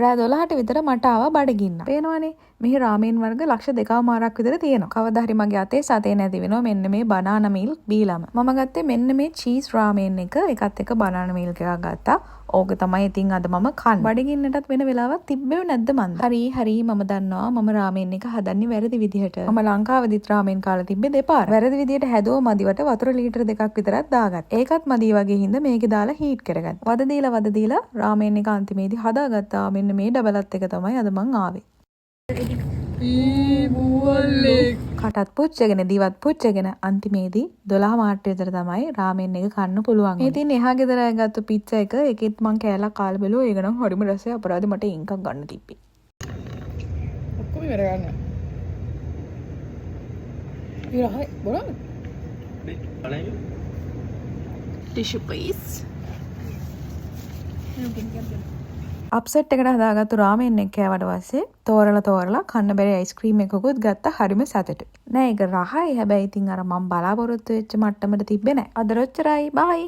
රෑ 12ට විතර මට ආවා බඩගින්න. පේනවනේ, මෙහි රාමෙන් වර්ග ලක්ෂ දෙකමාරක් විතර තියෙනවා. කවදා හරි මගේ අතේ සතේ නැති වෙනවා මෙන්න මේ බනානා මිල්ක් බීලම. මම ගත්තේ මෙන්න මේ චීස් රාමෙන් එක. ඒකත් එක්ක බනානා මිල්ක් එකක් ගත්තා. ඕක තමයි ඉතින් අද මම කන්නේ. බඩගින්නටත් වෙන වෙලාවක් තිබ්බෙව නැද්ද මන්ද? හරි හරි, මම දන්නවා මම රාමෙන් එක හදන්නේ වැරදි විදිහට. මම ලංකාවේදීත් රාමෙන් කාලා තිබ්බේ දෙපාර. වැරදි විදිහට හැදුව මදිවට වතුර ලීටර් 2ක් විතරක් දාගත්තා. ඒකත් මදි වගේ හින්දා මේකේ දාලා හීට් කරගත්තා. වද දීලා වද දීලා රාමෙන් එක අන්තිමේදී හදාගත්තා. මෙන්න මේ ඩබලත් එක තමයි අද මං ආවේ. කටත් පුච්චගෙන දිවත් පුච්චගෙන අන්තිමේදී 12 මාට්ට විතර තමයි රාමෙන් එක කන්න පුළුවන් වුනේ. ඉතින් එහා ගෙදර අය ගත්ත පිට්සා එක, ඒකෙත් මං කෑල්ලක් කාලා බැලුවා. ඒක නම් හරිම රසයි. අපරාධේ, මට එකක් ගන්න තිබ්බේ. ඔක්කොම ඉවර ගන්න. ඉවරයි බලන්න. බලන්න. Tissue, please. Upset එකට හදාගත්තු රාමෙන් එක කෑවට පස්සේ තෝරලා තෝරලා කන්න බැරි අයිස්ක්‍රීම් එකකුත් ගත්තා. හරිම සතුටුයි. නෑ, ඒක රහයි. හැබැයි ඉතින් අර මං බලාපොරොත්තු වෙච්ච මට්ටමට තිබ්බේ නෑ. අද ඔච්චරයි. බයි.